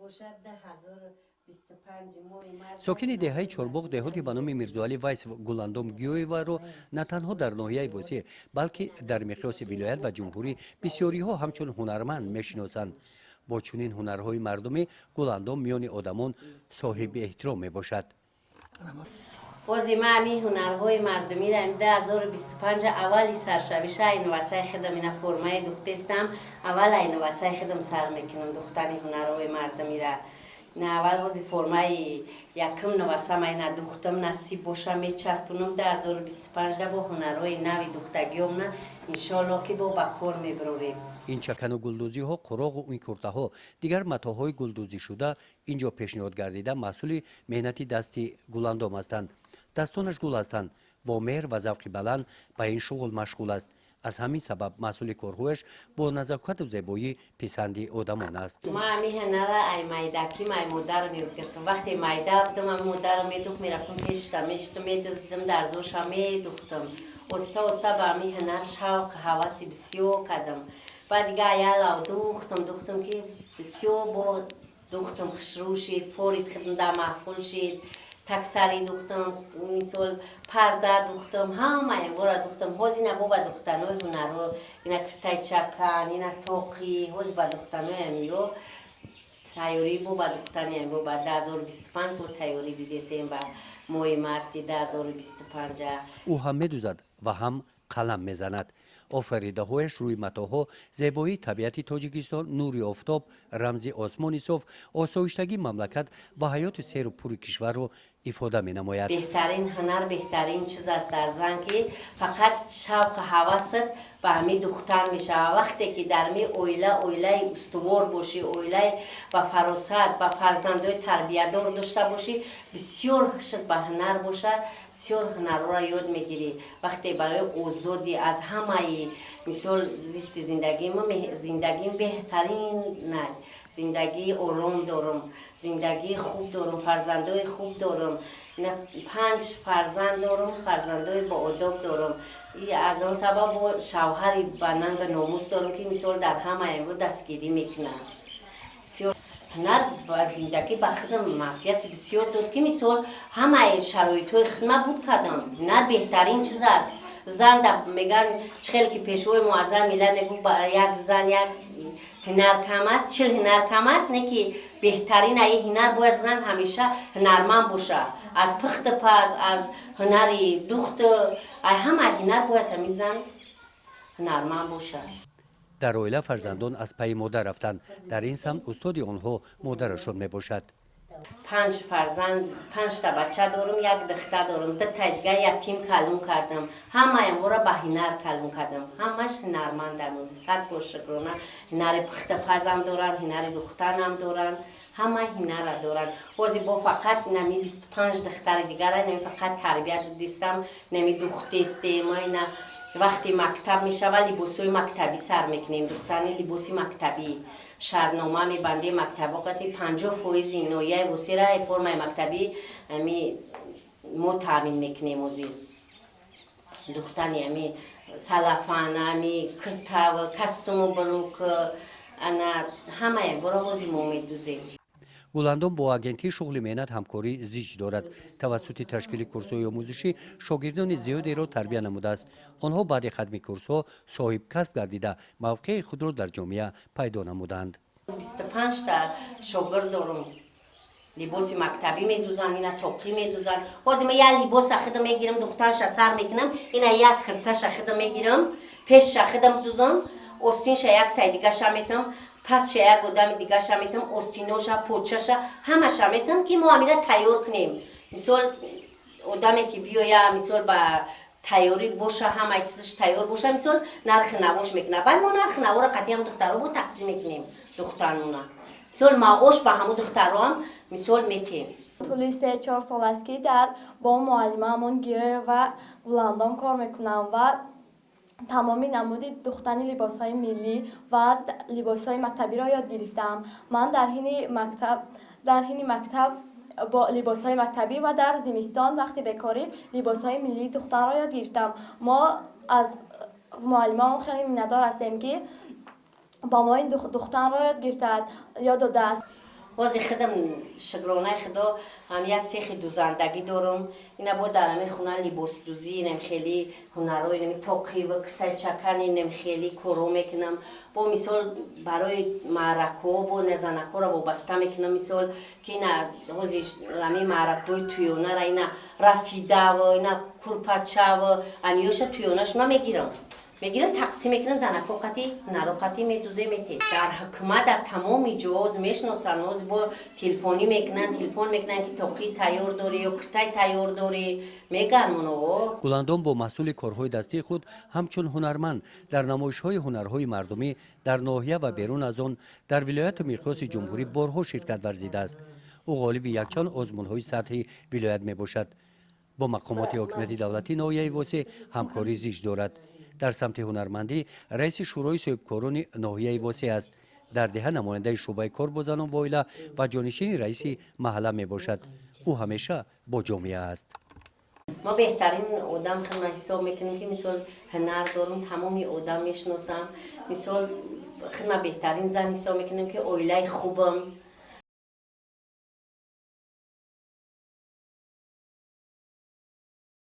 Бошад, 2025 моҳи март. Сокини деҳаи Чорбоғ, деҳоти ба номи Мирзоалӣ Вайсов, Гуландом Гиёеваро на танҳо дар ноҳияи Восеъ, балки дар миқёси вилоят ва ҷумҳурӣ бисёриҳо ҳамчун ҳунарманд мешиносанд. Бо чунин ҳунарҳои мардумӣ Гуландом миёни одамон соҳиби эҳтиром мебошад. Бози ман ҳамин ҳунарҳои мардумиро 2025 аввали саршавиша айнувасаи худам ина формаи духтестам. Аввал айнувасаи худам сар мекунам духтани ҳунарҳои мардумира. Ина аввал ҳози формаи якум навасам ина духтам, насиб боша, мечаспунам. 2025 бо ҳунарҳои нави духтагиёмна, иншоалло, ки бо ба кор мебарорем. Ин чакану гулдӯзиҳо, қуроғу ин куртаҳо, дигар матоъҳои гулдӯзишуда ин ҷо пешниҳод гардида, маҳсули меҳнати дасти Гуландом ҳастанд. Дастонаш гул ҳастанд, бо меҳр ва завқи баланд ба ин шуғл машғул аст. Аз ҳамин сабаб маҳсули корҳояш бо назокату зебоӣ писанди одамон аст. Ман ҳамин ҳунара ай майдаким, ай модарам ёд гирифтам. Вақте майда будам, ами модарам медухт, мерафтам пешта, мештам, медиздам, дарзоша медухтам. Оста оста ба ҳамин ҳунар шавқ, ҳаваси бисёр кардам. Баъд дига аялав духтам, духтам, ки бисёр бо духтам, хушрӯ шид, форид, хидм да маъқул шид. Таксари духтам, мисол, парда духтам, ҳамаи бора духтам. Ҳози ина бо ба духтанои ҳунарҳо, ина киртаи чакан, ина тоқӣ, ҳози ба духтанои амиё тайёрӣ, бо ба духтани бо ба 2025 бо тайёрӣ дидесем, ба моҳи марти 2025. Ӯ ҳам медӯзад ва ҳам қалам мезанад. Офаридаҳояш рӯи матоъҳо зебоии табиати Тоҷикистон, нури офтоб, рамзи осмони соф, осоиштагии мамлакат ва ҳаёти серу пури кишварро ифода менамояд. Беҳтарин ҳунар, беҳтарин чиз аст дар зан, ки фақат шавқу ҳавасат ба ҳамин духтан мешавад. Вақте ки дар ми оила, оилаи устувор бошӣ, оилаи ба фаросат, ба фарзандои тарбиядор дошта бошӣ, бисёр ҳушт ба ҳунар боша, бисёр ҳунарҳоро ёд мегирӣ. Вақте барои озодӣ аз ҳамаи, мисол, зисти зиндагима, зиндагим беҳтарин най, зиндагии ором дорам, зиндагии хуб дорам, фарзандои хуб дорам. Панҷ фарзанд дорам, фарзандои боодоб дорам. Аз он сабаб шавҳари ба нанга номус дорам, ки, мисол, дар ҳамаи дастгирӣ мекунад. Бисёр ҳунар ба зиндагӣ ба худам манфиати бисёр дод, ки, мисол, ҳамаи шароитҳои худма буд кардам. Ҳунар беҳтарин чиз аст. Зан меган, чӣ хеле ки Пешвои Муаззами миллат мегӯфт, як зан як ҳунар кам аст, 40 ҳунар кам аст. Не ки беҳтарин аи ҳунар, бояд зан ҳамеша ҳунарманд боша. Аз пухту паз, аз ҳунари духту, ҳама ҳунар бояд ҳамин зан ҳунарманд боша. Дар оила фарзандон аз пайи модар рафтанд. Дар ин самт устоди онҳо модарашон мебошад. Панҷ фарзанд, панҷта бача дорум, як духта дорум, дутаи дига ятим калон кардам. Ҳамаямвора ба ҳунар калон кардам, ҳамаш ҳунарманданд. Сад бор шукрона, ҳунари пухтапазам доранд, ҳунари духтанам доранд, ҳама ҳунара доранд. Ҳозир бо фақат нами 25 духтари дигара нами фақат тарбият дидистам, нами духтестем. Ина вақте мактаб мешава, либосҳои мактабӣ сар мекунем, духтани либоси мактабӣ, шартнома мебандем мактабоқати 50% ноҳияи Восера формаи мактабӣ ами мо таъмин мекунем. Озир духтани ами салафан, ами киртав, костюму брюк, ана ҳамаи бора ҳозир мо медузем. Гуландом бо Агентии шуғли меҳнат ҳамкорӣ зич дорад. Тавассути ташкили курсҳои омӯзишӣ шогирдони зиёдеро тарбия намудааст. Онҳо баъди хатми курсҳо соҳибкасб гардида, мавқеи худро дар ҷомеа пайдо намуданд. 25та шогирд дорум, либоси мактабӣ медузанд, ина тоқӣ медузанд. Ҳозир ман як либоса худам мегирам, духтарша сар мекунам, ина як кирташа худам мегирам, пешша худам дузам, остинша як тай дигаша метам, пасша як одами дигаша метам, остиноша, почаша, ҳамаша метам, ки мо амира тайёр кунем. Мисол, одаме ки биёя, мисол, ба тайёрӣ боша, ҳамаи чизаш тайёр боша, мисол, нархи навош мекунад. Баъд мо нархи наворо қатъиам духтаро бо тақсим мекунем. Духтармона, мисол, маош ба ҳамун духтароам, мисол, метем. Тӯли 3-4 сол аст, ки дар бо муаллимаамон Гиёева Гуландом кор мекунам ва тамоми намуди духтани либосҳои миллӣ ва либосҳои мактабиро ёд гирифтаам. Ман дар ҳини мактаб бо либосҳои мактабӣ ва дар зимистон вақти бекорӣ либосҳои миллии духтанро ёд гирифтам. Мо аз муаллимаамон хеле миннатдор ҳастем, ки ба мо ин духтанро ёд гирифтааст, ёд додааст. Ҳозир худам, шукронаи Худо, ҳам як сехи дузандагӣ дорам. Ина бо дар ҳамин хона либосдӯзӣ, инам хеле ҳунарҳо, инами тоқиву киртайчакан, инам хеле корҳо мекунам. Бо мисол барои маъракаҳо бо занакҳоро вобаста мекунам, мисол ки ина ҳозир ҳамин маъракаҳои туёнара, ина рафидаву ина курпачаву амиёша туёнашона мегирам, тақсим мекунам, занакҳо қати ҳунарҳо қати медузем, метем. Дар ҳукумат, дар тамоми ҷоҳо мешиносанд. Ҳозир бо телефонӣ мекунанд, телефон мекунанд, ки тоқӣ тайёр дорӣ ё киртай тайёр дорӣ, мегӯянд моново. Гуландом бо маҳсули корҳои дастии худ ҳамчун ҳунарманд дар намоишҳои ҳунарҳои мардумӣ дар ноҳия ва берун аз он, дар вилояту миқёси ҷумҳурӣ борҳо ширкат варзидааст. Ӯ ғолиби якчанд озмунҳои сатҳи вилоят мебошад. Бо мақомоти ҳокимияти давлатии ноҳияи Восеъ ҳамкорӣ зич дорад. Дар самти ҳунармандӣ раиси шӯрои соҳибкорони ноҳияи Восеъ аст. Дар деҳа намояндаи шӯъбаи кор бо занон ва оила ва ҷонишини раиси маҳалла мебошад. Ӯ ҳамеша бо ҷомеа аст. Ма беҳтарин одам худма ҳисоб мекунем, ки мисол ҳунар дорам, тамоми одам мешиносам. Мисол худма беҳтарин зан ҳисоб мекунем, ки оилаи хубам.